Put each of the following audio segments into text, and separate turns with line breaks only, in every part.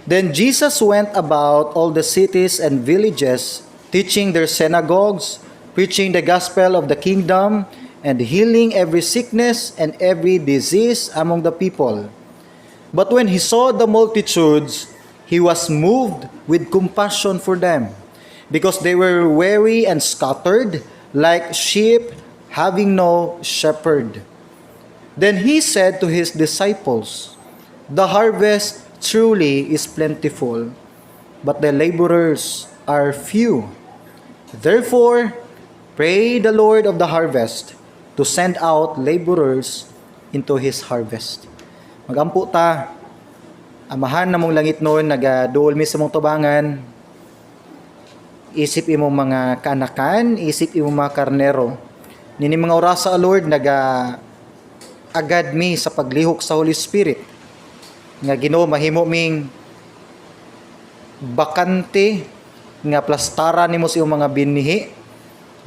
Then Jesus went about all the cities and villages, teaching their synagogues, preaching the gospel of the kingdom, and healing every sickness and every disease among the people. But when he saw the multitudes, he was moved with compassion for them, because they were weary and scattered, like sheep having no shepherd. Then he said to his disciples, "The harvest truly is plentiful, but the laborers are few. Therefore, pray the Lord of the harvest to send out laborers into his harvest." Magampo ta. Amahan namong langitnon, nagaduol mi sa imong tubangan. Isip imong mga kaanakan, isip imong mga karnero. Nini mga orasa, Lord, naga agad mi sa paglihok sa Holy Spirit. Nga Ginoo, mahimo ming bakante nga plastara nimo sa imong mga binhi.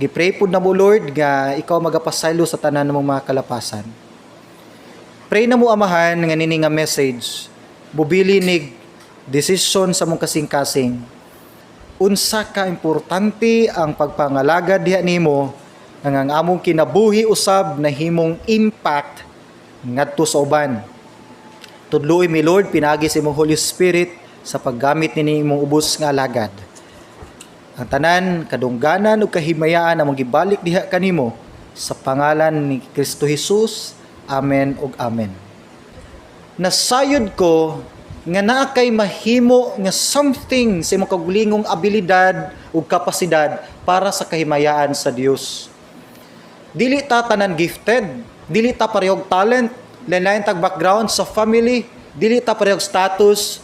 Gi-pray pud namo, Lord, nga ikaw magapasaylo sa tanan namong mga kalapasan. Pray namo, Amahan, nga nini nga message mobili nig desisyon sa mong kasing-kasing. Unsa ka importante ang pagpangalagad diha nimo nga ang among kinabuhi usab nahimong impact ngadto sa uban. Tudloi mi, Lord, pinaagi sa imong Holy Spirit sa paggamit nini imong ubos nga alagad. Ang tanan kadungganan ug kahimayaan among gibalik diha kanimo sa pangalan ni Kristo Jesus. Amen ug amen. Nasayod ko nga naa kay mahimo nga something sa imong kaugalingong abilidad ug kapasidad para sa kahimayaan sa Dios. Dili ta tanan gifted, dili ta parehog talent, lain-lain tag background sa family, dili ta parehog status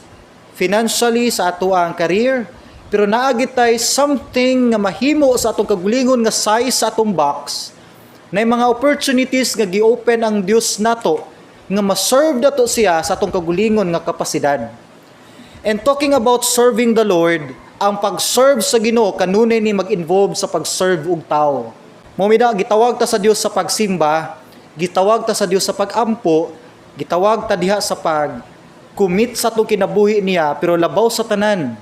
financially sa ato ang career, pero naa gyud tay something nga mahimo sa atong kaugalingon nga size sa atong box na mga opportunities nga gi-open ang Dios nato nga ma-serve nato siya sa atong kaugalingon nga kapasidad. And talking about serving the Lord, ang pag-serve sa Ginoo kanunay ni mag-involve sa pag-serve og tao. Mao mina gitawag ta sa Dios sa pagsimba, gitawag ta sa Dios sa pag-ampo, gitawag ta diha sa pag commit sa atong kinabuhi niya, pero labaw sa tanan,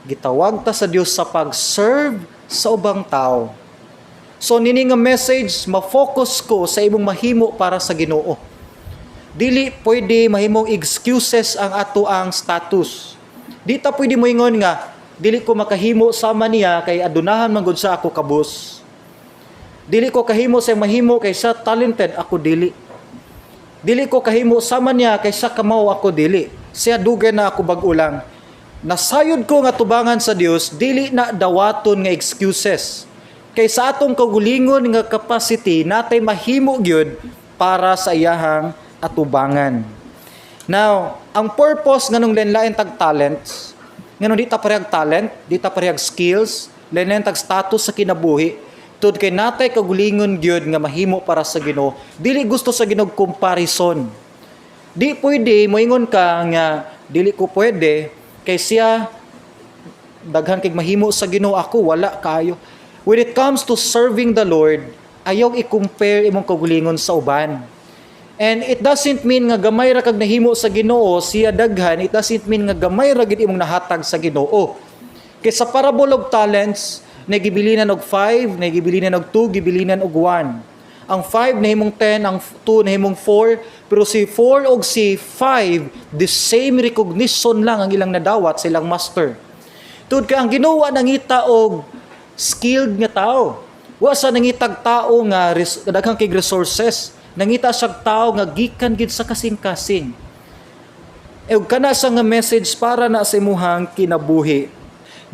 gitawag ta sa Dios sa pag-serve sa ubang tao. So nini nga message, ma-focus ko sa imong mahimo para sa Ginoo. Dili pwede mahimong excuses ang ato ang status. Di ta pwede moingon nga dili ko makahimo sama niya kay adunahan man gud sa ako kabus. Dili ko kahimo sa mahimo kay sa talented, ako dili. Dili ko kahimo sama niya kay sa kamaw, ako dili. Siya dugay na, ako bag-o lang. Nasayod ko nga tubangan sa Dios, dili na dawaton nga excuses. Kay sa atong kaugalingon nga capacity natay mahimo gyud para sa iyahang atubangan. Now, ang purpose nganong lain-lain tag talents, nganong di ta parehag talent, di ta parehag skills, lain-lain tag status sa kinabuhi, tud kay natay kaugalingon gyud nga mahimo para sa Ginoo. Dili gusto sa Ginoo comparison. Di pwede moingon ka nga dili ko pwede kay siya daghan kay mahimo sa Ginoo, ako wala kayo. When it comes to serving the Lord, ayaw i-compare imong kaugalingon sa uban. And it doesn't mean nga gamay ra kag nahimo sa Ginoo, siya daghan, it doesn't mean nga gamay ra gid imong nahatag sa Ginoo. Kay sa parable of talents, nagibilinan og 5, nagibilinan og 2, gibilinan og 1. Ang 5 nahimong 10, ang 2 nahimong 4, pero si 4 og si 5, the same recognition lang ang ilang nadawat sa ilang master. Tud kay ang Ginoo nangita og skilled nga tao. Wa sa nangitag tao nga daghang kay resources. Nangita siya tao nga gikan gid sa kasing-kasing. E ug kana sa nga message para na sa imuhang kinabuhi.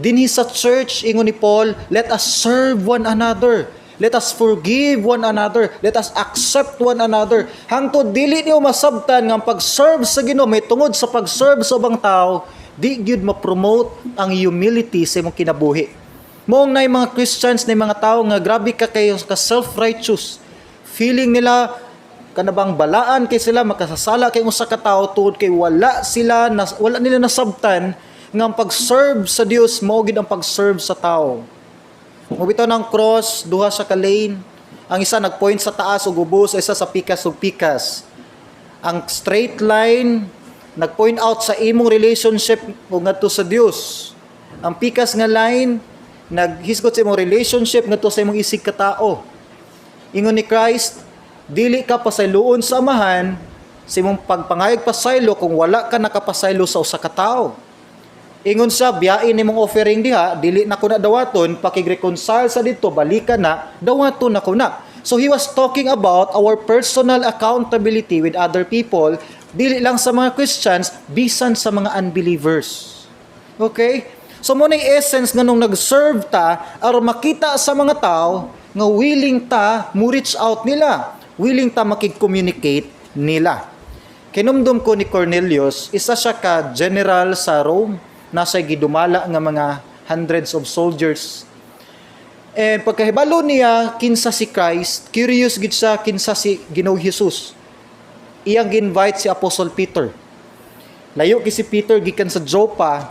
Dinhi sa church, ingon ni Paul, let us serve one another. Let us forgive one another. Let us accept one another. Hangtod dili niyo masabtan nga ang pag-serve sa Ginoo may tungod sa pag-serve sa ubang tao, di gyud ma-promote ang humility sa imong kinabuhi. Moong na mga Christians na mga tao nga grabe ka kayo ka self-righteous. Feeling nila kana bang balaan kay sila, makasasala kay usa ka tawo tungod kay wala sila na, wala nila nasabtan nga ang pag-serve sa Dios mao gid ang pag-serve sa tao. Mao bitaw ng cross, duha sa ka lane. Ang isa nagpoint sa taas ug ubos, isa sa pikas ug pikas. Ang straight line nag-point out sa imong relationship ug ngadto sa Dios. Ang pikas nga line naghisgot sa imong relationship ngadto sa imong isig katao. Ingon ni Christ, dili ka pasayloon sa Amahan sa imong pagpangayog pasaylo kung wala ka nakapasaylo sa usa ka tawo. Ingon siya, biyain nimong offering diha, dili na ko na dawaton, pakig-reconcile sa dito, balikan na, dawaton na ko na. So he was talking about our personal accountability with other people, dili lang sa mga Christians, bisan sa mga unbelievers. Okay? So mao na essence nga nung nag-serve ta, aron makita sa mga tao nga willing ta mo reach out nila, willing ta makig-communicate nila. Kinumdum ko ni Cornelius, isa siya ka general sa Rome, nasa gidumala nga mga hundreds of soldiers. And pagkahibalo niya kinsa si Christ, curious gid siya kinsa si Ginoong Jesus. Iyang gi-invite si Apostle Peter. Layo kay si Peter gikan sa Joppa.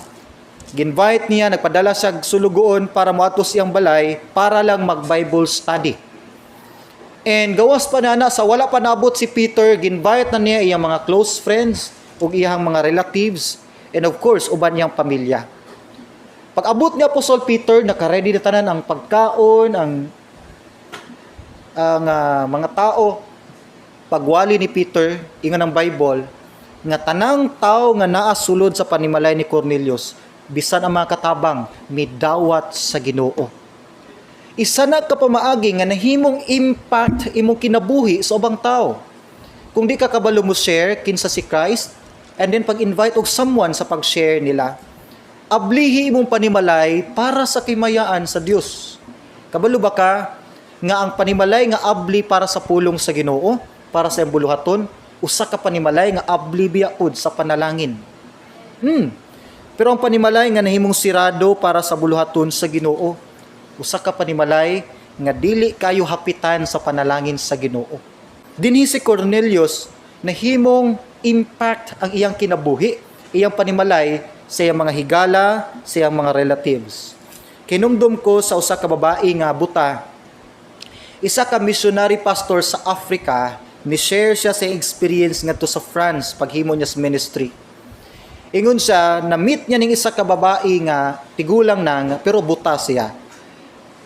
Gi-invite niya, nagpadala siya og sulugoon para moadto sa iyang balay para lang mag-Bible study. And gawas pa na sa wala pa naabot si Peter, gi-invite na niya iyang mga close friends ug iyang mga relatives and of course uban niyang pamilya. Pag abot ni Apostle Peter, naka-ready na tanan ang pagkaon, ang mga tao. Pagwali ni Peter, ingon ang Bible, nga tanang tao nga naa sulod sa panimalay ni Cornelius, bisan ang mga katabang, midawat sa Ginoo. Isa na ka pamaagi nga nahimong impact imong kinabuhi sa ubang tao. Kung di ka kabalo mo share kinsa si Christ, and then pag-invite og someone sa pag-share nila, ablihi imong panimalay para sa kimayaan sa Dios. Kabalo ba ka nga ang panimalay nga abli para sa pulong sa Ginoo, para sa iyang buluhaton, usa ka panimalay nga abli biya pud sa panalangin? Pero ang panimalay nga nahimong sirado para sa buluhaton sa Ginoo, usa ka panimalay nga dili kayo hapitan sa panalangin sa Ginoo. Dinhi si Cornelius, nahimong impact ang iyang kinabuhi, iyang panimalay sa iyang mga higala, sa iyang mga relatives. Kinumdum ko sa usa ka babae nga buta, isa ka missionary pastor sa Africa, ni-share siya sa experience ngadto sa France paghimo niya sa ministry. Ingon siya, na-meet niya ning isa ka babae nga tigulang na nga, pero buta siya.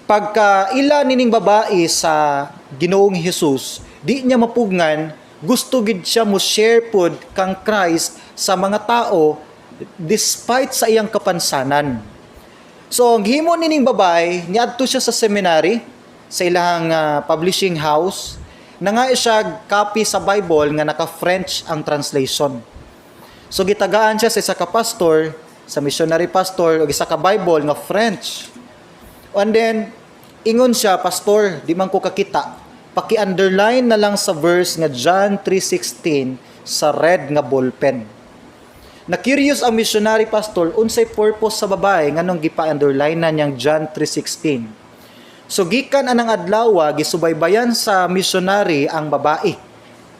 Pagka ila nining babae sa Ginoong Hesus, di niya mapugngan, gusto gid siya mo share pod kang Christ sa mga tao despite sa iyang kapansanan. So ang gihimo nining babae, niadto siya sa seminary sa ilang publishing house, nangay siya copy sa Bible nga naka-French ang translation. So gitagaan siya sa isa ka pastor, sa missionary pastor og isa ka Bible nga French. And then ingon siya, "Pastor, di man ko kakita. Paki-underline na lang sa verse nga John 3:16 sa red nga ballpen." Na-curious ang missionary pastor unsay purpose sa babae nganong gipa-underline na niyang John 3:16. So gikan anang adlaw, gisubaybayan sa missionary ang babae.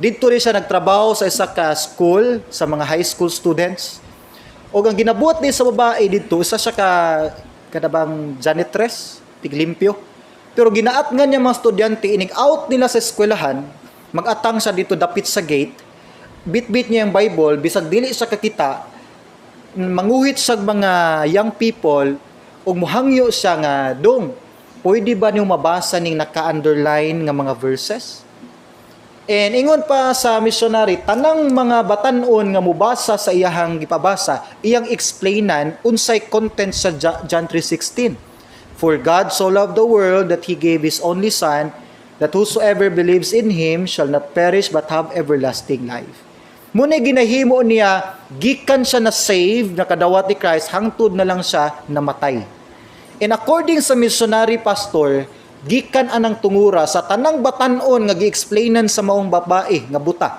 Didto rin siya nagtrabaho sa isa ka school sa mga high school students. O ang ginabuhat ni sa babae didto, isa siya ka kadabang janitress, tiglimpyo. Pero ginaat nga niya mga estudyante, inig out nila sa eskwelahan, mag-atang siya dito dapit sa gate, bit-bit niya yung Bible, bisag dili siya kakita, manguhit siya mga young people, ug muhangyo siya nga, "Dong, pwede ba niyo mabasa ning naka-underline nga mga verses?" And ingon pa sa missionary, tanang mga batan-on nga mubasa sa iyahang gipabasa, iyang explainan unsay content sa John 3:16. "For God so loved the world that He gave His only Son, that whosoever believes in Him shall not perish but have everlasting life." Muna ginahimo niya, gikan siya na save, nakadawat ni Christ, hangtod na lang siya namatay. And according sa missionary pastor, gikan anang tungura sa tanang batan-on nga gi-explainan sa maong babae nga buta,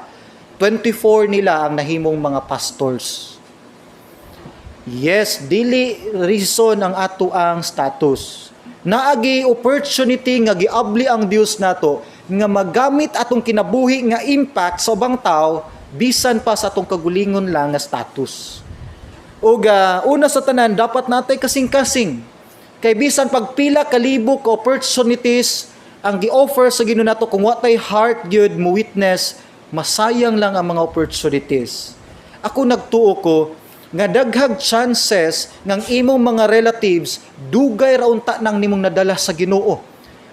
24 nila ang nahimong mga pastors. Yes, dili reason ang ato ang status. Naagi opportunity nga giabli ang Dios nato nga magamit atong kinabuhi nga impact sa ubang tao bisan pa sa atong kagulingon lang nga status. Ug una sa tanan, dapat natay kasing-kasing. Kay bisan pagpila kalibo ka opportunities ang gi-offer sa Ginoo nato, kung wa tay heart gyud mo witness, masayang lang ang mga opportunities. Ako, nagtuo ko nga daghag chances ng imong mga relatives, dugay ra unta nang nimong nadala sa Ginoo.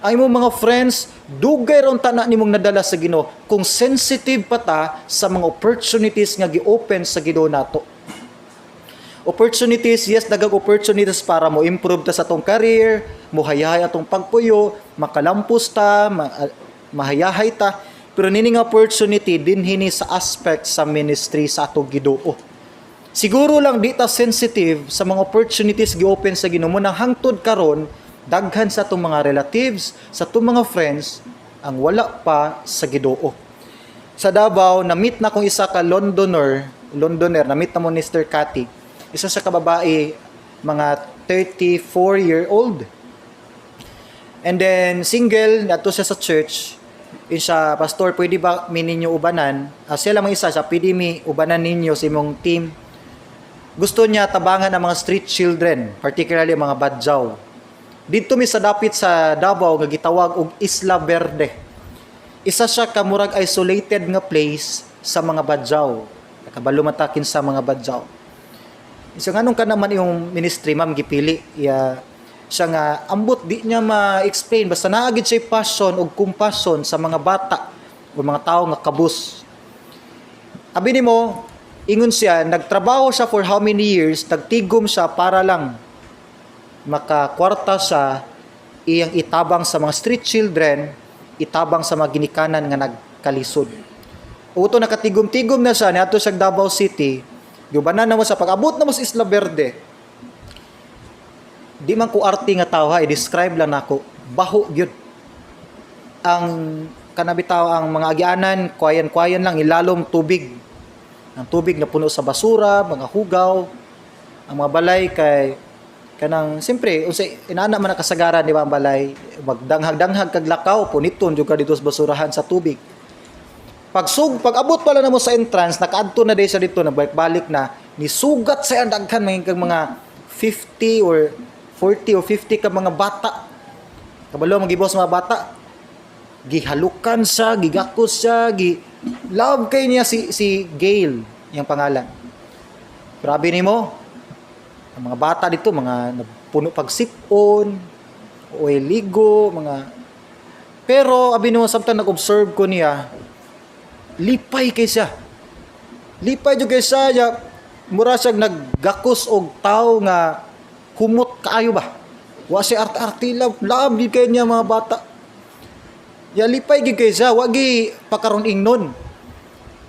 Ang imong mga friends, dugay ra unta na nimong nadala sa Ginoo kung sensitive pa ta sa mga opportunities nga gi-open sa Ginoo nato. Opportunities, yes, daghang opportunities para mo improve ta sa atong career, mohayahay atong pagpuyo, makalampos ta, mahayahay ta. Pero nining opportunity dinhi ni sa aspect sa ministry sa atong Ginoo. Siguro lang di ta sensitive sa mga opportunities gi-open sa Ginoo mo nang hangtod karon daghan sa atong mga relatives, sa atong mga friends ang wala pa sa Ginoo. Sa Davao, na-meet na kong isa ka Londoner, na-meet na mo ni Mr. Cathy. Isa sa kababae, mga 34-year-old. And then, single, nato siya sa church. Isa, "Pastor, pwede ba mi ninyo ubanan?" Ah, siya lang isa siya, "Pwede mi ubanan ninyo sa imong team." Gusto niya tabangan ang mga street children, particularly ang mga badjaw. Dito mi sa dapit sa Davao nga gitawag og Isla Verde. Isa siya ka murag isolated nga place sa mga badjaw. Nakabalo man ta kinsa mga badjaw. So nganong ka naman yung ministry, ma'am, gipili? Ya, siya nga ambot di niya ma-explain, basta naa gid siya passion ug compassion sa mga bata o mga tao nga kabus. Abi nimo, ingon siya, nagtrabaho siya for how many years, nagtigom siya para lang makakwarta siya, iyang itabang sa mga street children, itabang sa mga ginikanan nga nagkalisod. Uto nakatigom-tigom na siya niadto sa Davao City. Giubanan na mo sa pag-abot na mo sa Isla Verde. Di man ko arte nga tao ha, i-describe lang nako. Baho gyud. Ang kanabitaw ang mga agianan, kwayan-kwayan lang, ilalom tubig. Ang tubig na puno sa basura, mga hugaw, ang mga balay kay kanang siyempre unsa inana man ang kasagaran, di ba, ang balay magdanghag-danghag kag lakaw, puniton jud ka dito sa basurahan sa tubig. Pagsug pag-abot pala namo sa entrance, nakaadto na day sa dito, nagbalik-balik na, nisugat sa daghan mga kag mga 50 or 40 or 50 ka mga bata. Kabalo magibos mga bata. Gihalukan siya, gigakos siya, gi love kay niya si si Gail, yung pangalan. Grabe nimo. Ang mga bata dito mga puno pagsipon, o ligo, mga. Pero abi nimo, samtang nag-observe ko niya, lipay kay siya. Lipay jud kay siya, ya, mura siya naggakos og tao nga humot kaayo ba. Wa siya arte-arte, love, love gid kay niya mga bata. Ya, lipay gid kay siya, wa gi pakaron ingnon.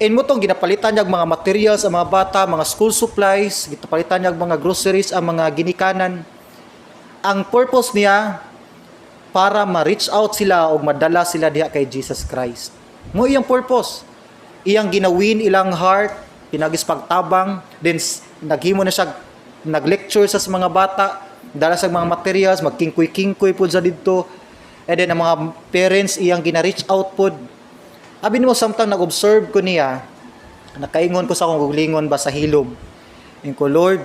And mo tong ginapalitan niya og mga materials ang mga bata, mga school supplies, ginapalitan niya og mga groceries ang mga ginikanan. Ang purpose niya para ma-reach out sila o madala sila diha kay Jesus Christ. Mo iyang purpose. Iyang ginawin ilang heart, pinagis pagtabang, then naghimo na siya, nag-lecture sa mga bata, dala sa mga materials, magkingkoy-kingkoy pud sa didto. And then ang mga parents iyang gina-reach out pud. Abi nimo, samtang nag-observe ko niya, nakaingon ko sa akong kaugalingon ba sa hilom. Ingon ko, "Lord,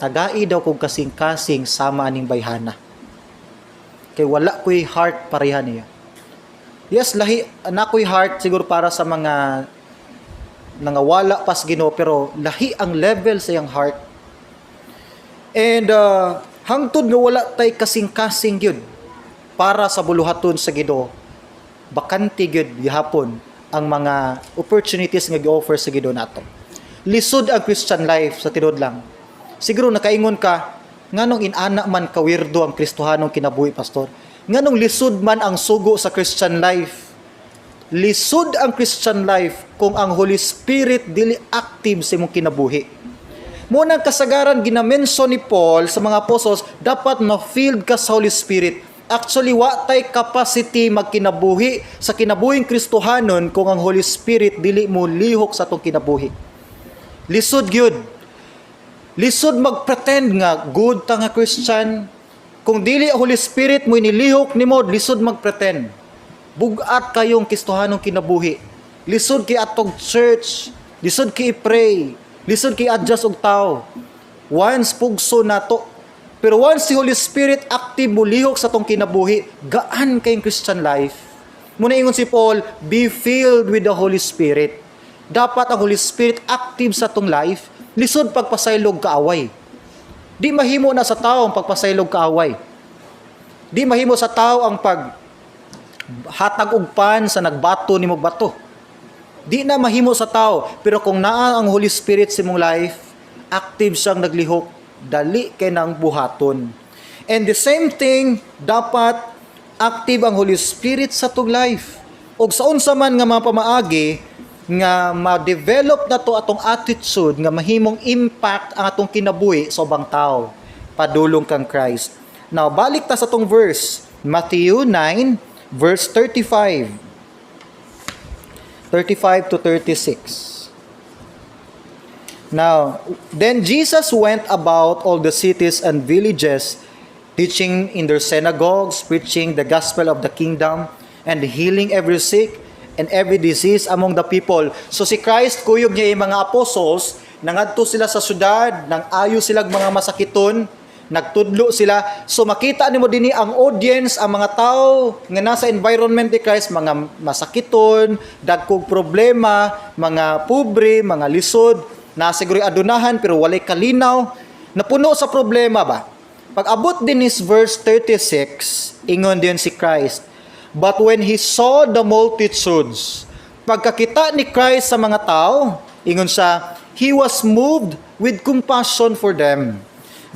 tagai daw kog kasing-kasing sama aning bayhana. Kay wala ko'y heart pareha niya." Yes, lahi na ko'y heart siguro para sa mga nangawala pas Ginoo, pero lahi ang level sa iyang heart. And hangtod nga wala tay kasing-kasing gyud para sa buluhaton sa Ginoo, bakante gyud gihapon ang mga opportunities nga gi-offer sa Ginoo nato. Lisod ang Christian life sa tinuod lang. Siguro nakaingon ka, "Nganong inana man kawirdo ang Kristohanong kinabuhi, Pastor? Nganong lisod man ang sugo sa Christian life?" Lisod ang Christian life kung ang Holy Spirit dili active sa imong kinabuhi. Mo nang kasagaran ginamention ni Paul sa mga apostles, dapat ma-filled ka sa Holy Spirit. Actually, wa tay capacity magkinabuhi sa kinabuhing Kristohanon kung ang Holy Spirit dili mo lihok sa atong kinabuhi. Lisod gyud. Lisod mag-pretend nga good ta nga Christian. Kung dili ang Holy Spirit mo inilihok nimo, lisod mag-pretend. Bugat kayong Kristohanong kinabuhi. Lisod kay atong church, lisod kay i-pray, lisod kay adjust og tao. Once pugso nato. Pero once si Holy Spirit active mo lihok sa atong kinabuhi, gaan kayong Christian life. Muna ingon si Paul, "Be filled with the Holy Spirit." Dapat ang Holy Spirit active sa atong life, lisod pagpasaylog kaaway. Di mahimo na sa tao ang pagpasaylog kaaway. Di mahimo sa tao ang pag hatag og pan sa nagbato nimo bato. Di na mahimo sa tao, pero kung naa ang Holy Spirit sa imong life, active siyang naglihok, dali kay nang buhaton. And the same thing, dapat active ang Holy Spirit sa atong life. Og sa unsa man nga mga pamaagi nga ma-develop na to atong attitude nga mahimong impact ang atong kinabuhi sa ubang tao padulong kang Christ. Now, balik ta sa atong verse, Matthew 9 verse 35. 35 to 36. Now, then Jesus went about all the cities and villages, teaching in their synagogues, preaching the gospel of the kingdom, and healing every sick and every disease among the people. So si Christ, kuyog niya yung mga apostles, nangadto sila sa syudad, nang ayo sila mga masakiton, nagtudlo sila. So makita nimo dinhi ang audience, ang mga tao nga nasa environment ni Christ, mga masakiton, dagkog problema, mga pobre, mga lisod, na siguro adunahan pero walay kalinaw, napuno sa problema ba. Pag abot din is verse 36, ingon din si Christ, "But when he saw the multitudes," pagkakita ni Christ sa mga tao, ingon siya, "he was moved with compassion for them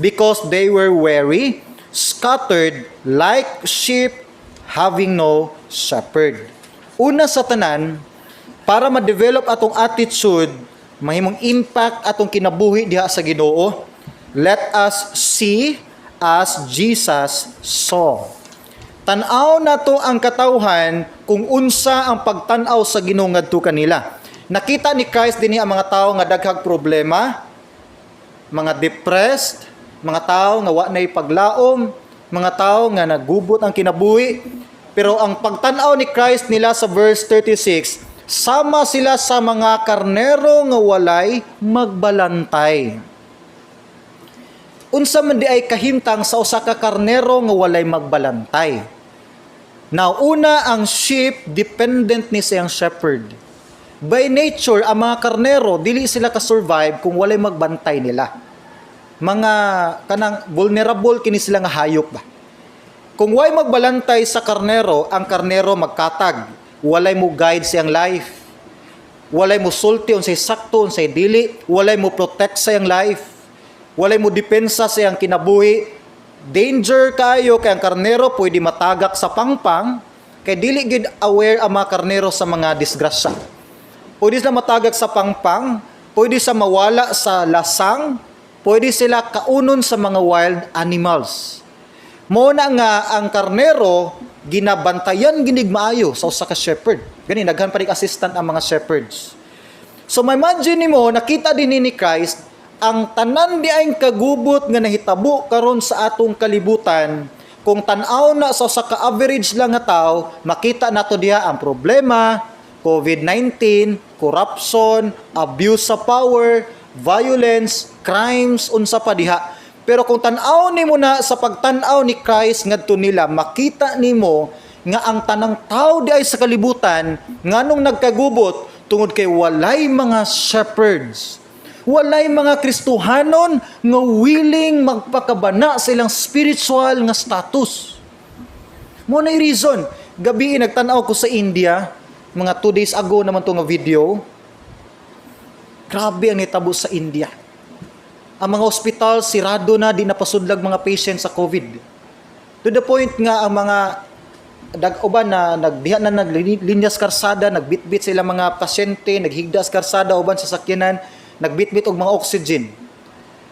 because they were weary, scattered like sheep having no shepherd." Una sa tanan, para ma-develop atong attitude, mahimong impact atong kinabuhi diha sa Ginoo, let us see as Jesus saw. Tan-aw nato ang katawhan kung unsa ang pagtan-aw sa Ginoo ngadto kanila. Nakita ni Christ dinhi ang mga tao nga daghag problema, mga depressed, mga tao nga wa nay paglaom, mga tao nga nagubot ang kinabuhi. Pero ang pagtan-aw ni Christ nila sa verse 36, sama sila sa mga karnero nga walay magbalantay. Unsa man di ay kahimtang sa usa ka karnero nga walay magbalantay? Now, una, ang sheep, dependent ni siyang shepherd. By nature, ang mga karnero, dili sila ka-survive kung walay magbantay nila. Mga kanang vulnerable kini sila nga hayop ba. Kung way magbalantay sa karnero, ang karnero magkatag. Walay mo guide siyang life. Walay mo sulti unsay sakto, unsay dili, walay mo protect sa iyang life. Walay mo depensa sa iyang kinabuhi. Danger kayo kay ang karnero pwede matagak sa pangpang kay dili gid aware ang mga karnero sa mga disgrasya. Pwede sila matagak sa pangpang, pwede sa mawala sa lasang, pwede sila kaunon sa mga wild animals. Mo na nga ang karnero ginabantayan ginig maayo sa usa ka shepherd. Gani daghan pa rin assistant ang mga shepherds. So ma-imagine nimo, nakita din ni Christ ang tanan di ay kagubot nga nahitabo karon sa atong kalibutan. Kung tan-aw na sa usa ka average lang nga tao, makita nato diha ang problema, COVID-19, corruption, abuse sa power, violence, crimes, unsa pa diha. Pero kung tan-aw nimo na sa pagtan-aw ni Christ ngadto nila, makita nimo nga ang tanang tao di ay sa kalibutan nganong nagkagubot tungod kay walay mga shepherds. Walay mga Kristohanon nga willing magpakabana sa ilang spiritual nga status. Mo na reason, gabi nagtan-aw ko sa India, mga 2 days ago naman to nga video. Grabe ang nitabo sa India. Ang mga ospital sirado na, di na pasudlag mga patient sa COVID. To the point nga ang mga dag uban na nagdiha na naglinyas karsada, nagbitbit sila mga pasyente, naghigda sa karsada uban sa sakyanan, nagbitbit og mga oxygen.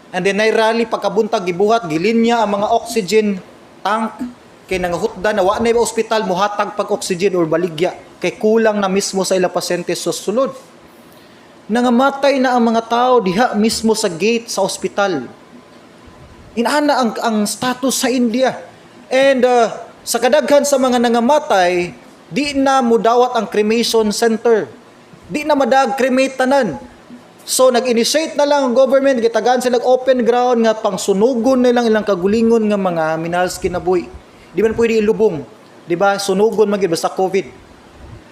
And then nay rally pagkabuntag, gibuhat gilinya ang mga oxygen tank kay nangahutda na wa na yung ospital muhatag pag oxygen or baligya kay kulang na mismo sa ila pasyente sa sulod. Nangamatay na ang mga tao diha mismo sa gate sa ospital. Inana ang status sa India. And sa kadaghan sa mga nangamatay, di na mudawat ang cremation center. Di na madag cremate tanan. So nag-initiate na lang ang government, gitagaan sila open ground nga pangsunugon nilang ilang kagulingon nga mga minahal sa kinabuhi. Di man pwede ilubong. Di ba? Sunugon man gyud basta COVID.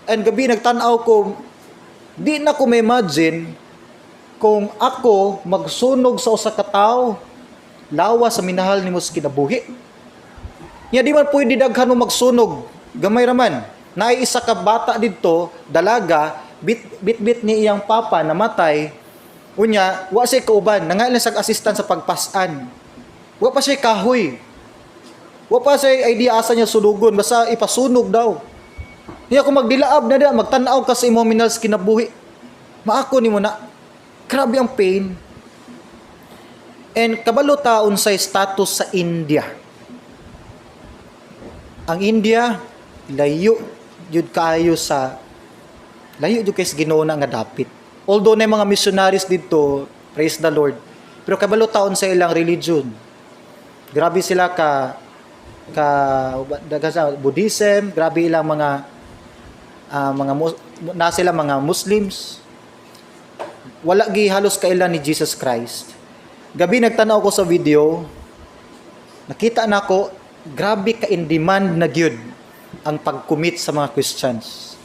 And gabi nagtan-aw ko Di na ko ma-imagine kung ako magsunog sa usa ka tawo, lawas sa minahal nimo sa kinabuhi. Nya di man pwede daghan mo magsunog, gamay raman. Naay isa ka bata didto, dalaga, bit bit, bit ni iyang papa namatay. Unya, wa siya kauban, nangayo sa assistant sa pagpasan. Wa pa siya kahoy. Wa pa siya idea asa niya sunugon, basta ipasunog daw. Niya kung magdilaab na diya, magtan-aw ka sa imong minahal sa kinabuhi. Maako nimo na. Grabe ang pain. And kabalo ta unsay status sa India. Ang India, layo jud kaayo sa, layo jud kay sa Ginoo na nga dapit. Although na mga missionaries didto, praise the Lord. Pero kabalo ta unsa ilang religion. Grabe sila ka ka daga sa Buddhism, grabe ilang mga na sila mga Muslims. Wala gi halos kailan ni Jesus Christ. Gabi nagtanaw ko sa video, nakita nako grabe ka in demand na gyud ang pag-commit sa mga Christians.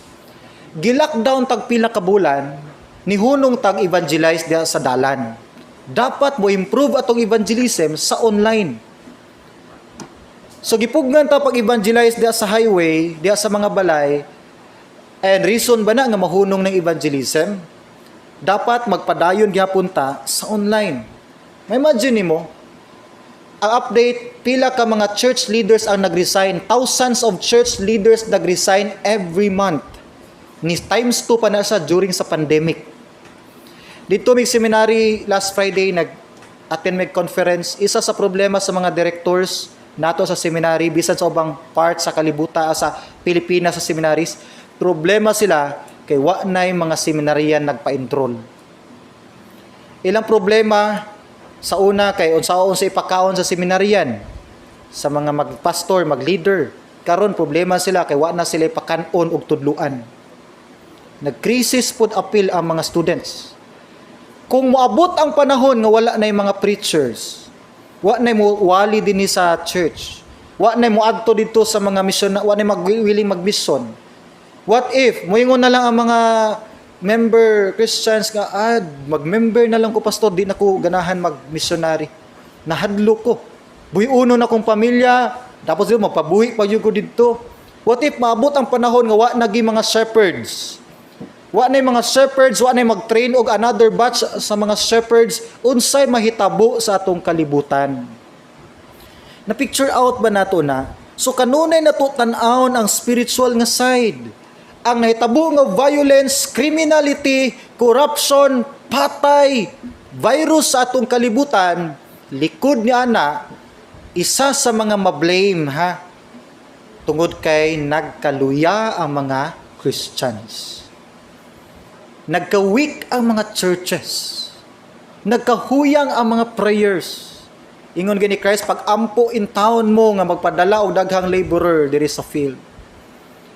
Gi-lockdown tag pila ka bulan, nihunong tag evangelize diha sa dalan. Dapat mo improve atong evangelism sa online. So gipugnan ta pag-evangelize diha sa highway, diha sa mga balay, and reason ba na nga mahunong ng evangelism? Dapat magpadayon gihapon ta sa online. Ma-imagine nimo, ang update, pila ka mga church leaders ang nag-resign. Thousands of church leaders nag-resign every month. Ni times 2 pa na siya during sa pandemic. Didto mig seminary last Friday, nag-attend mig conference. Isa sa problema sa mga directors nato sa seminary, bisan sa ubang part sa kalibutan, sa Pilipinas, sa seminaries, problema sila kay wa nay mga seminarian nagpa-enroll. Ilang problema sa una kay unsaon sa ipakaon sa seminarian sa mga magpastor, mag-leader. Karon problema sila kay wa na sila ipakan-on og tudluan. Nag-crisis pud apil ang mga students. Kung moabot ang panahon nga wala na yung mga preachers, wa na mo wali dinhi sa church, wa na mo adto didto sa mga mission, wa na mag willing mag-mission. What if moingon na lang ang mga member Christians nga, "Ah, mag-member na lang ko, pastor, di na ko ganahan mag-missionary. Nahadlo ko. Buhiuno na kong pamilya, tapos yun, magpabuhi pa jud ko didto." What if maabot ang panahon nga wa nagi mga shepherds? Wa na mga shepherds, wa na mag-train og another batch sa mga shepherds, unsay mahitabo sa atong kalibutan? Na picture out ba nato na? So kanunay nato tan-awon ang spiritual nga side. Ang nahitabo nga violence, criminality, corruption, patay, virus sa atong kalibutan, likod ni ana, isa sa mga ma-blame ha, tungod kay nagkaluya ang mga Christians. Nagka-weak ang mga churches. Nagkahuyang ang mga prayers. Ingon gani Christ, pag-ampo in town mo nga magpadala og daghang laborer diri sa field.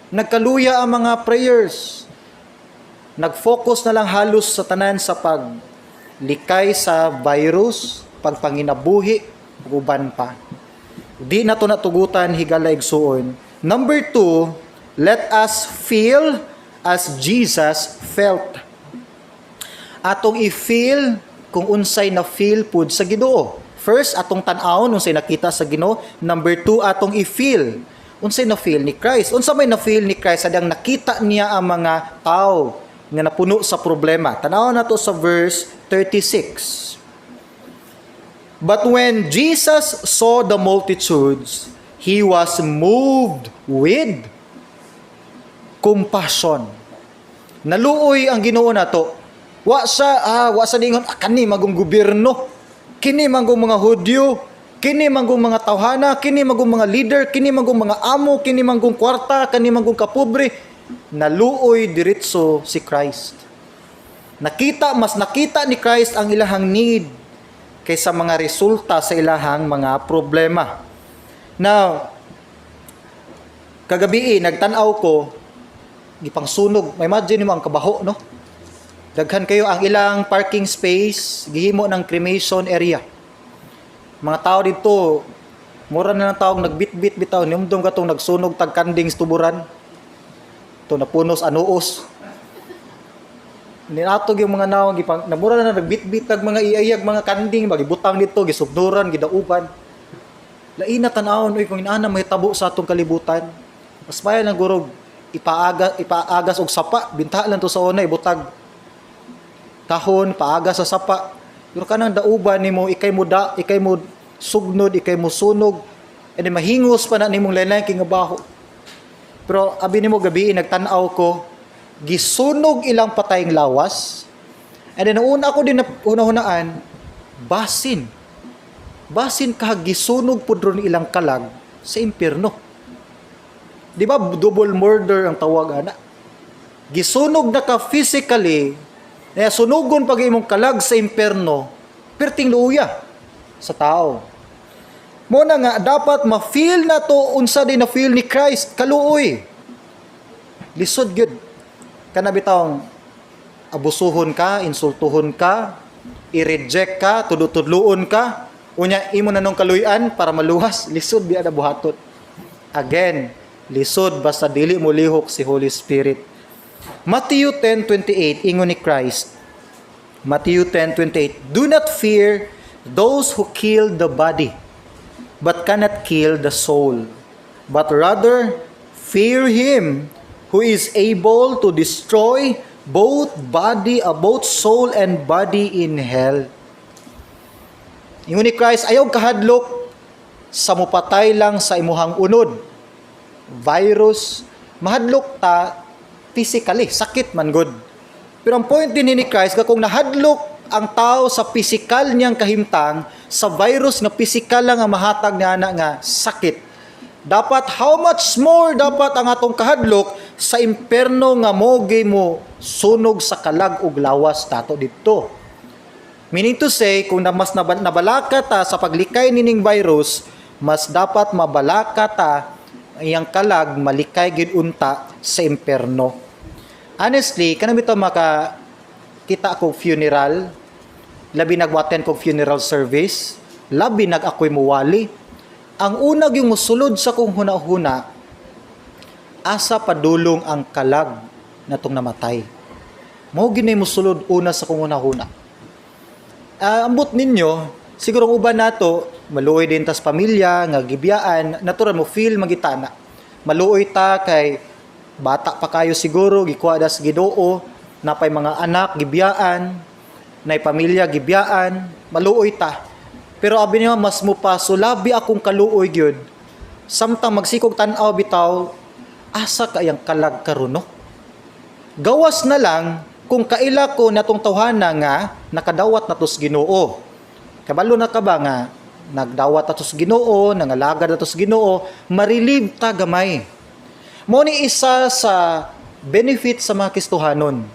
Nagkaluya ang mga prayers. Nag-focus na lang halos sa tanan sa paglikay sa virus, pagpanginabuhi, ug uban pa. Di na to natugutan, higala igsuon. Number two, let us feel as Jesus felt. Atong i-feel kung unsay na feel pud sa Ginoo. First, atong tan-awon unsay nakita sa Ginoo. Number two, atong i-feel unsay na feel ni Christ. Unsa may na feel ni Christ hadang nakita niya ang mga tao nga napuno sa problema? Tan-awon nato sa verse 36. But when Jesus saw the multitudes, he was moved with compassion. Naluoy ang Ginoo nato. Wa sa ningon, "Ah, kani magong gobyerno. Kini manggong mga Hudyo, kini manggong mga tawhana, kini manggong mga leader, kini manggong mga amo, kini manggong kwarta, kani manggong kapobre." Naluoy diretso si Christ. Nakita, mas nakita ni Christ ang ilahang need kaysa mga resulta sa ilahang mga problema. Now, kagabi nagtan-aw ko, gipangsunog. Ma-imagine mo ang kabaho, no? Daghan kayo ang ilang parking space, gihimo ng cremation area. Mga tao didto, mura na lang tawag nagbit-bit bitaw, nimdom katong nagsunog tag kanding sa tuburan. To napunos anuos. Niatog yung mga nawong gipang namura na nagbitbit ag mga iayag, mga kanding magibutang dito, gisubnuran, gidauban. Lain na tan-awon oy kung inaana mahitabo sa atong kalibutan. Mas maayo lang gurog ipaagas og sapa, binta lang to sa una, ibutag kahon, paagas sa sapa. Pero kanang dauban nimo, ikay mo da, ikay mo sugnod, ikay mo sunog, and then mahingos pa na nimong lain kay nga baho. Pero abi nimo gabi nagtan-aw ko, gisunog ilang patayng lawas. And then una ako din na una-hunaan, basin. Basin ka gisunog pud ron ilang kalag sa impyerno. Di ba double murder ang tawag ana? Gisunog na ka physically, na sunugon pag imong kalag sa impyerno, perting luuya sa tao. Mao na nga dapat ma-feel na to unsa din na feel ni Christ kaluoy. Lisod gyud. Kana bitawng abusuhon ka, insultuhon ka, i-reject ka, tudlo-tudloon ka, unya imo na nung kaluyan para maluwas, lisod biya na buhaton. Again, lisod basta dili mo lihok si Holy Spirit. Matthew 10:28, ingon ni Christ. Matthew 10:28, "Do not fear those who kill the body, but cannot kill the soul. But rather fear him who is able to destroy both soul and body in hell." Ingon ni Christ, ayaw kahadlok sa mupatay lang sa imuhang unod. Virus, mahadlok ta physically, sakit man gud. Pero ang point din ni Christ, kung nahadlok ang tao sa physical niyang kahimtang, sa virus nga physical lang ang mahatag niya na nga sakit. Dapat how much more dapat ang atong kahadlok sa imperno nga mogi mo sunog sa kalag ug lawas tato didto. Meaning to say, kung na mas nabalaka ta sa paglikay nining virus, mas dapat mabalaka ta iyang kalag malikay gid unta sa imperno. Honestly, kanang bitaw maka kita ako funeral, labi nag-attend kog funeral service, labi nag ako'y muwali. Ang una yung musulod sa kong huna-huna, asa padulong ang kalag na tong namatay. Mao ginay musulod una sa kong huna-huna. Ambot ninyo, siguro ang uban nato, maluoy din tas pamilya, nga gibiyaan, natural mo feel magitana. Maluoy ta kay bata pa kayo siguro, gikuha das Ginoo, napay mga anak gibiyaan, nay pamilya gibiyaan, maluoy ta. Pero abi niyo mas mo pa sulabi akong kaluoy gyud. Samtang magsikog tan-aw bitaw, asa kayang kalag karon, no? Gawas na lang kung kaila ko natong tawhana nga nakadawat na tos Ginoo. Kabalo na ka ba nga nagdawat na tos Ginoo, nangalagad na tos Ginoo, ma-relieve ta gamay. Mo ni isa sa benefit sa mga Kristohanon.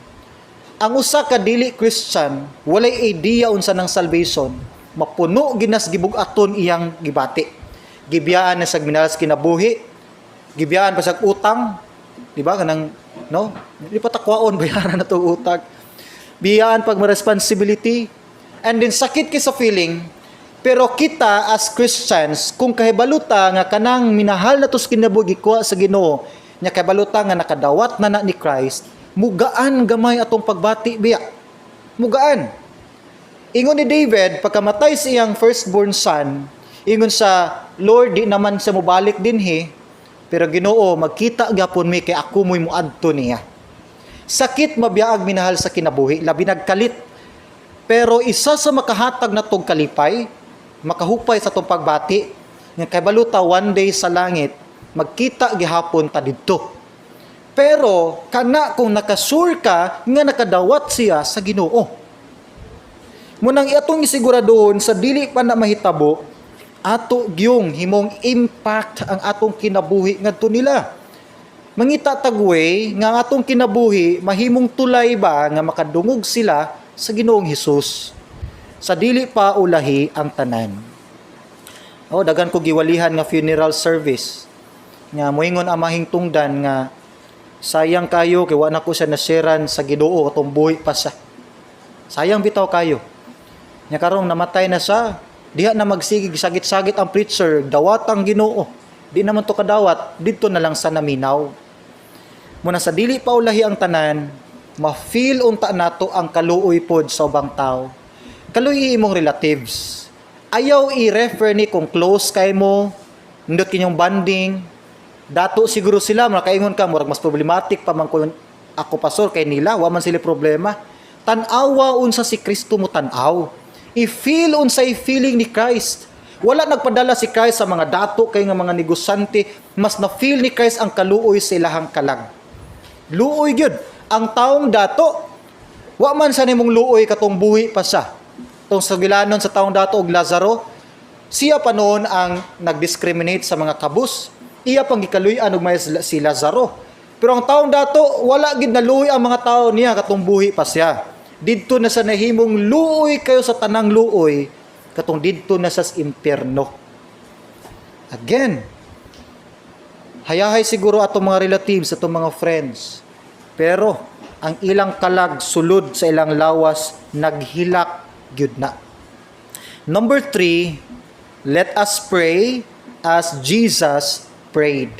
Ang usa ka dili Christian, walay idea unsa ng salvation, mapuno ginas gibug-aton iyang gibati. Gibiyaan na sa minalas kinabuhi, gibiyaan pa sa utang, di ba kanang no? Di pa takwaon bayaran na to utang. Biyaan pag responsibility and then sakit kay sa feeling. Pero kita as Christians, kung kahibaluta nga kanang minahal na tos kinabuhi gikuha sa Ginoo, nya kahibaluta nga nakadawat na na ni Christ, mugaan gamay atong pagbati biya. Mugaan. Ingon ni David, pagkamatay sa iyang firstborn son, ingon sa Lord, di naman siya mobalik dinhi, pero Ginoo, magkita gyapon mi kay ako mo'y muadto niya. Sakit mabiyaag minahal sa kinabuhi, labi nagkalit. Pero isa sa makahatag na tong kalipay, makahupay sa tong pagbati, nga kabaluta one day sa langit, magkita gihapon ta didto. Pero kana kung nakasure ka nga nakadawat siya sa Ginoo. Munang atong isiguradohon sa dili pa na mahitabo, ato gyung himong impact ang atong kinabuhi ngadto nila. Mangita tag way nga ang atong kinabuhi mahimong tulay ba nga makadungog sila sa Ginoong Hesus. Sa dili pa ulahi ang tanan. Oh, daghan ko giwalihan nga funeral service nga moingon amahing tungdan nga sayang kayo kay wa na ko siya nasharean sa Ginoo atong buhi pa siya. Sayang bitaw kayo. Nya karong namatay na siya, diha na magsigig sagit-sagit ang preacher, dawat ang Ginoo. Di naman to kadawat, didto na lang sa naminaw. Muna sa dili pa ulahi ang tanan, Ma-feel unta nato ang kaluoy pod sa ubang tao. Kaluoy imong relatives. Ayaw i-refer ni kung close kay mo, nindot kinyong bonding. Dato siguro sila, makaingon ka, murag mas problematic pa man ko ako, pastor, kay nila, wa man sila problema. Tan-awa unsa si Kristo mo tan-aw. I-feel unsay feeling ni Christ. Wala nagpadala si Christ sa mga dato kay nga mga negosyante, mas na-feel ni Christ ang kaluoy sa ilahang kalag. Luoy gyud. Ang taong dato, wa man sa nimong luoy katong buhi pa siya. Tong sugilanon sa taong dato og Lazaro, siya pa noon ang nag-discriminate sa mga kabus. Iya pang gikaluy-an og may si Lazaro. Pero ang taong dato, wala gid naluoy ang mga tao niya katong buhi pa siya. Didto na sa nahimong luoy kayo sa tanang luoy, katong didto na sa impierno. Again, hayahay siguro atong mga relatives, atong mga friends. Pero ang ilang kalag sulod sa ilang lawas naghilak gyud na. Number 3, let us pray as Jesus prayed.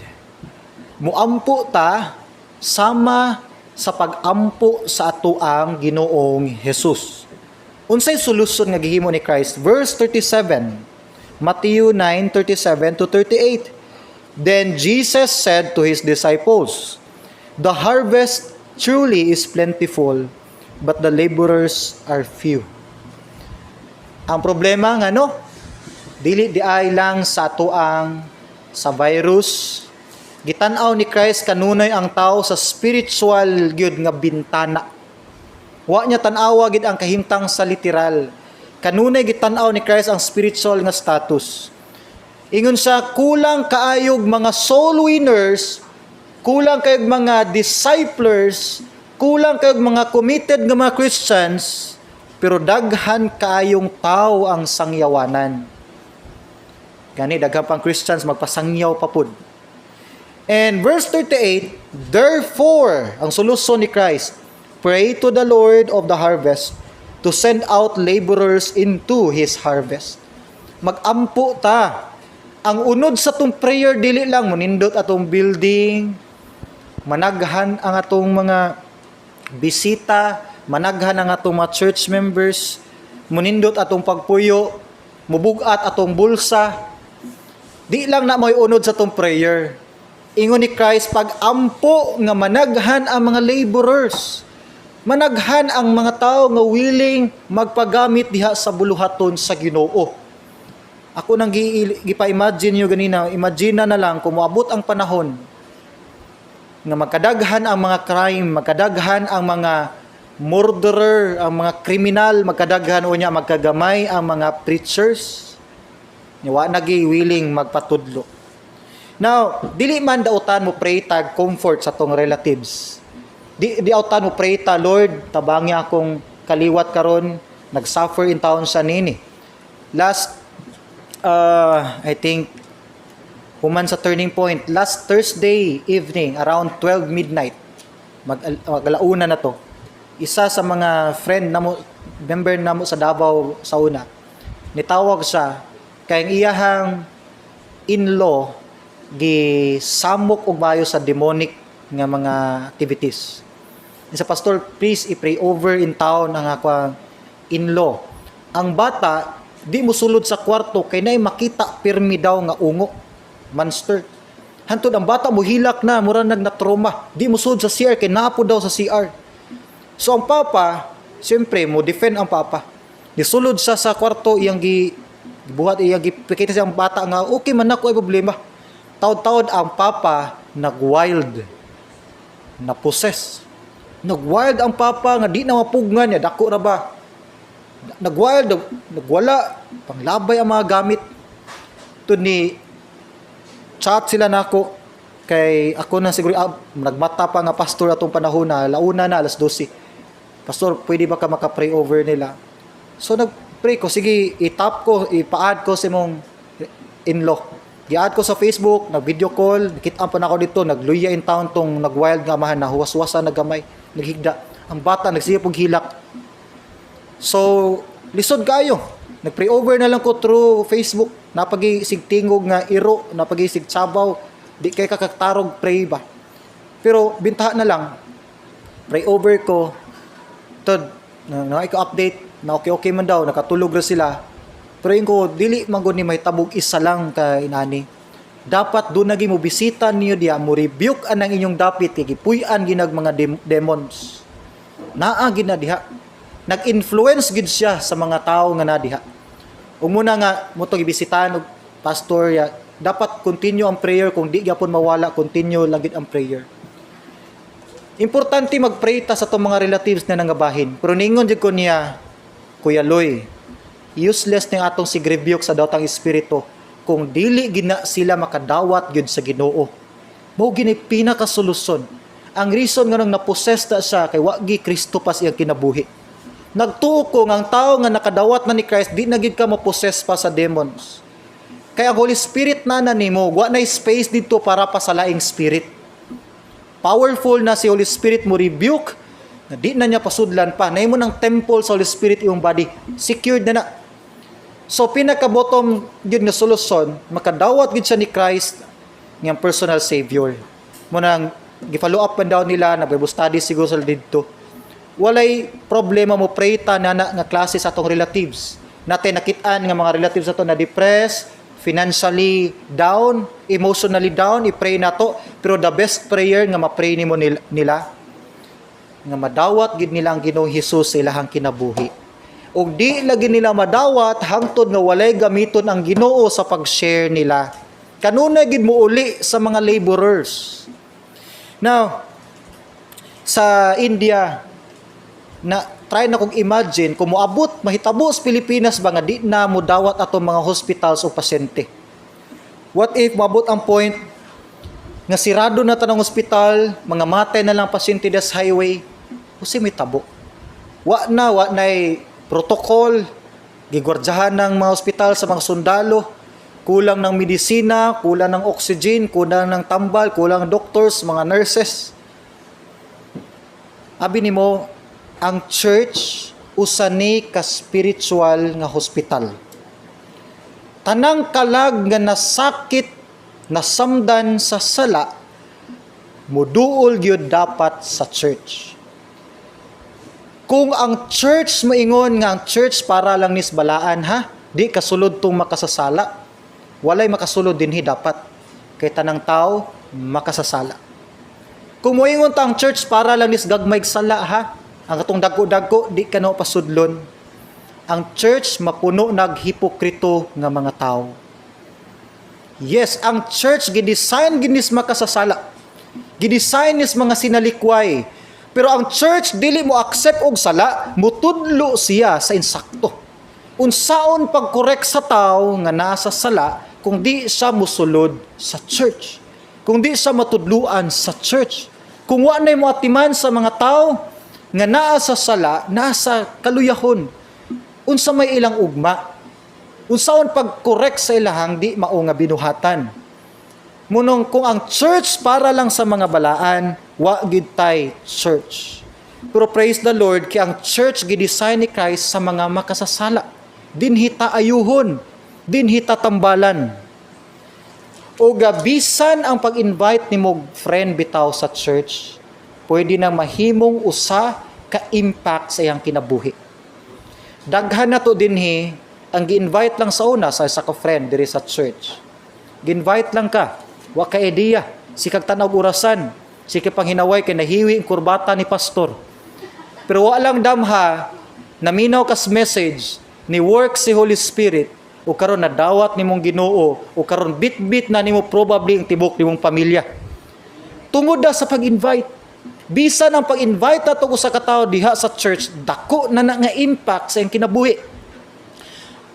Muampo ta sama sa pag-ampo sa atoang Ginoong Hesus. Unsay solusyon nga gihimo ni Christ? Verse 37, Matthew 9:37 to 38. Then Jesus said to his disciples, "The harvest truly is plentiful, but the laborers are few." Ang problema nga no, dili di ay lang sa atoang sa virus. Gitan-aw ni Christ kanunay ang tao sa spiritual gyud nga bintana. Wa niya tan-awa gid ang kahimtang sa literal. Kanunay gitan-aw ni Christ ang spiritual nga status. Ingon siya, kulang kaayog mga soul winners, kulang kayog mga disciplers, kulang kayog mga committed nga mga Christians, pero daghan kaayong tao ang sangyawanan. Gani daghan pang Christians magpasangyaw pa pud. And verse 38, therefore, ang solusyon ni Christ, pray to the Lord of the harvest to send out laborers into His harvest. Magampo ta. Ang unod sa atong prayer, dili lang munindot atong building, managhan ang atong mga bisita, managhan ang atong mga church members, munindot atong pagpuyo, mubugat atong bulsa. Di lang na may unod sa atong prayer. Ingon ni Christ, pag-ampo nga managhan ang mga laborers. Managhan ang mga tao nga willing magpagamit diha sa buluhaton sa Ginoo. Ako nang gipa-imagine niyo ganina, imagine na lang kung moabot ang panahon nga magkadaghan ang mga crime, magkadaghan ang mga murderer, ang mga kriminal, magkadaghan unya magkagamay ang mga preachers. Wa nagi willing magpatudlo. Now, dili man dautan mo pray tag comfort sa tong relatives. Di dautan mo pray ta, "Lord, tabangi akong kaliwat karon, nag-suffer in town sa nini." Last I think human sa Turning Point last Thursday evening, around 12 midnight, mag-alauna na to. Isa sa mga friend namo, member namo sa Davao sa una, nitawag siya kay ang iyahang in-law gisamok og bayo sa demonic nga mga activities. Isa, "Pastor, please i-pray over in town ang akong in-law. Ang bata di mo sulod sa kwarto kay nay makita pirmi daw nga ungo, monster. Hantod ang bata mo hilak na, mura nag na trauma. Di mo sulod sa CR kay napo daw sa CR." So ang papa, siyempre mo defend ang papa. Nisulod siya sa kwarto, iyang gi buhat, iyang gipakita siyang bata nga okay man nako, ay problema. Taod-taod ang papa nag-wild. Na possess. Nag-wild ang papa nga di na mapugngan niya, dako ra ba. Nag-wild, nagwala, panglabay ang mga gamit. Tud ni chat sila nako kay ako na siguro nagmata pa nga pastor atong panahon na launa na, alas 12. "Pastor, pwede ba ka maka-pray over nila?" So nag-pray ko, sige, i-tap ko, ipa-add ko sa imong in-law. Gi-add ko sa Facebook, nag-video call, nakita pa na ako dito, nagluya in town tong nag-wild nga amahan na huwas-huwasan na gamay, naghigda. Ang bata nagsiya pog hilak. So, lisod kayo. Nag-pray over na lang ko through Facebook. Napagisig tingog nga iro, napagisig sabaw, di kay kakatarog pray ba. Pero bintaha na lang. Pray over ko. Tod, na, na ko update na okay okay man daw, nakatulog ra sila. Pero ingon ko, dili man gud ni mahitabo og isa lang ka inani. Dapat doon nagi mo bisita niyo diya, mo rebuke anang inyong dapit kay gipuy-an ginag mga demons. Naa gid na diha. Nag-influence gid siya sa mga tao nga naa diha. Ug muna nga mo to gibisitahan og pastor ya, dapat continue ang prayer. Kung di gyapon mawala, continue lang gid ang prayer. Importante mag-pray ta sa atong mga relatives na nangabahin. Pero ningon jud ko niya, "Kuya Loy, useless ning atong sig rebuke sa dawtang espiritu kung dili gina sila makadawat gyud sa Ginoo." Mao gini pinakasolusyon. Ang reason nga nang na-possess ta siya kay wa gi Kristo pa siyang kinabuhi. Nagtuo ko nga ang tao nga nakadawat na ni Christ, di na gid ka ma-possess pa sa demons. Kaya ang Holy Spirit na na nimo, wa na space dito para pa sa laing spirit. Powerful na si Holy Spirit mo rebuke na di na niya pasudlan pa. Nahimo ng temple sa Holy Spirit yung body. Secured na na. So pinaka-bottom gyud nga solusyon, makadawat gyud siya ni Christ ngayang personal savior. Munang gi-follow up man daw nila na Bible study siguro sa didto. Walay problema mo pray ta na, na nga klase sa atong relatives. Natin nakitaan nga mga relatives ato na depressed, financially down, emotionally down, i-pray nato. Pero the best prayer nga ma-pray nimo nila nga madawat gid nila ang Ginoong Hesus sa ilahang kinabuhi. Ug di lagi nila madawat hangtod nga walay gamiton ang Ginoo sa pag-share nila. Kanunay gid mo uli sa mga laborers. Now, sa India, na try na kong imagine kung moabot mahitabo sa Pilipinas ba nga di na modawat atong mga hospitals o pasyente. What if moabot ang point nga sirado na tanang ospital, mga matay na lang pasyente des highway, unsay mahitabo? Wa na'y protocol, gigwardyahan ng mga ospital sa mga sundalo, kulang ng medisina, kulang ng oxygen, kulang ng tambal, kulang ng doctors, mga nurses. Abi nimo, ang church usa ni ka spiritual nga hospital. Tanang kalag nga nasakit, nasamdan sa sala, muduol gyud dapat sa church. Kung ang church moingon nga ang church para lang nis balaan ha, di kasulod tong makasasala. Walay makasulod dinhi dapat. Kay tanang tao makasasala. Kung moingon ta ang church para lang nis gagmayg sala ha, ang atong dagko-dagko di ka na pasudlon. Ang church mapuno nag hipokrito nga mga tao. Yes, ang church gidesign ginis makasasala. Gidesign nis mga sinalikway. Pero ang church dili mo accept og sala, mutudlo siya sa insakto. Unsaon pag-correct sa tao nga nasa sala kung di siya musulod sa church? Kung di siya matudluan sa church? Kung wa na mo atiman sa mga tao nga naa sa sala, nasa kaluyahon. Unsa may ilang ugma? Unsaon pag-correct sa ilahang di mao nga binuhatan? Munong kung ang church para lang sa mga balaan, wa gid tay church. Pero praise the Lord kay ang church gidesign ni Christ sa mga makasasala. Dinhi ta ayuhon, dinhi ta tambalan. O bisan ang pag-invite nimo friend bitaw sa church, pwede nang mahimong usa ka impact sa iyang kinabuhi. Daghan na to dinhi ang gi-invite lang sa una sa isa ka friend diri sa church. Gi-invite lang ka, wa ka idea, sikag tan-aw orasan, sige panghinaway kay nahiwi ang kurbata ni pastor. Pero wa lang damha, naminaw kas message, ni work si Holy Spirit, o karon nadawat nimong Ginoo, o karon bit-bit na nimo probably ang tibok nimong pamilya. Tungod na sa pag-invite. Bisan ang pag-invite nato usa ka tawo diha sa church, dako na na nga impact sa iyang kinabuhi.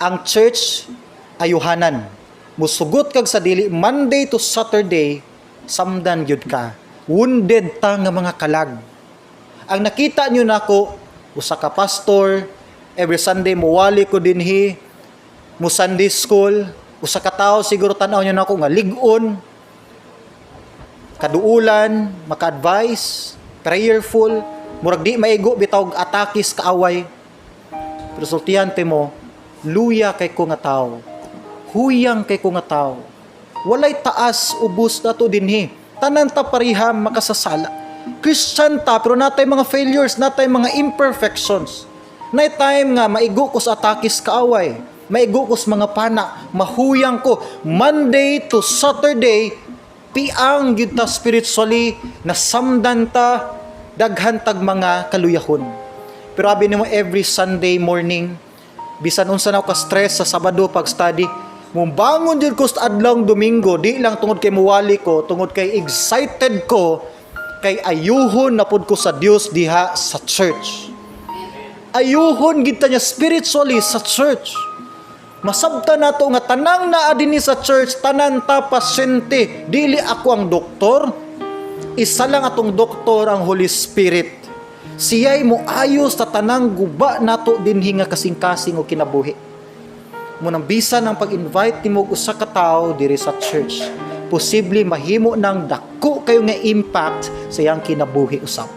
Ang church ayuhanan. Musugot kag sa dili Monday to Saturday, samdan gyud ka. Wounded ta nga mga kalag. Ang nakita nyo nako, usa ka pastor, every Sunday muwali ko dinhi, mo Sunday school, usa ka tawo siguro tan-aw nyo nako nga lig-on, kaduulan, maka-advise, prayerful, murag di maigo bitaw og atakis kaaway. Pero sultihan mo, luya kay ko nga tao. Huyang kay ko nga tao. Walay taas ubos nato dinhi. Tanan ta pareha makasasala. Christian ta pero natay mga failures, natay mga imperfections. Nay time nga maigo ko sa atakis kaaway, maigo ko sa mga pana, mahuyang ko. Monday to Saturday, piang gyud ta spiritually, nasamdan ta, daghan tag mga kaluyahon. Pero abi nimo, every Sunday morning, bisan unsa na ako ka stress sa Sabado pag study, mubangon jud ko sa adlawng Domingo, di lang tungod kay muwali ko, tungod kay excited ko kay ayuhon na pud ko sa Dios diha sa church. Ayuhon gid ta niya spiritually sa church. Masabta nato nga tanang naa dinhi sa church, tanan ta pasyente. Dili ako ang doktor, isa lang atong doktor, ang Holy Spirit. Siya'y moayos sa tanang guba nato dinhi nga kasing-kasing o kinabuhi. Munang bisan ang pag-invite nimo og usa ka tawo diri sa church, posible mahimo ng dako kayo nga impact sa iyang kinabuhi usab.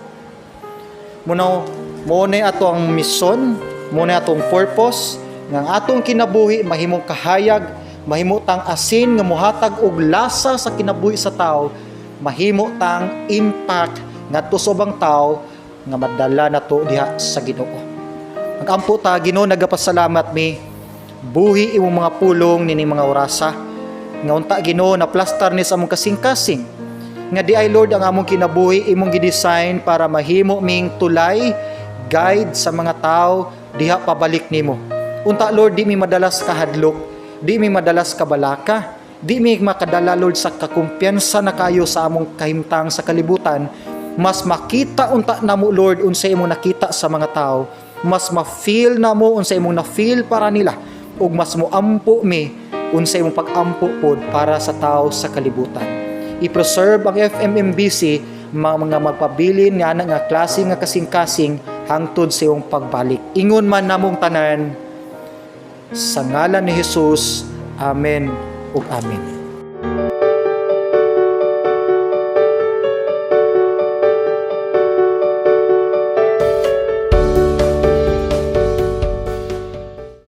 Muna mo na ato ang mission, mo na atong purpose nga ang atong kinabuhi mahimong kahayag, mahimo tang asin nga mohatag og lasa sa kinabuhi sa tao, mahimo tang impact ngadto sa ubang tao nga madala nato diha sa Ginoo. Magampo ta. Ginoo, nagapasalamat mi. Buhi imong mga pulong nining mga orasa. Nga unta, Ginoo, na plastar ni sa among kasing-kasing. Nga di ay, Lord, ang among kinabuhi imong gidesign para mahimo ming tulay, guide sa mga tao diha pabalik nimo. Unta, Lord, di mi madalas kahadlok, di mi madalas kabalaka, di mi makadala, Lord, sa kakumpiyansa na kayo sa among kahimtang sa kalibutan. Mas makita unta namo, Lord, unsa imong nakita sa mga tao, mas ma-feel namo unsa imong na-feel para nila, ug mas moampo mi unsa imong pag-ampo pod para sa tao sa kalibutan. I-preserve ang FMMBC mga magpabilin nga ana nga klase nga kasing-kasing hangtod sa iyong pagbalik. Ingon man namong tanan sa ngalan ni Jesus. Amen ug amen.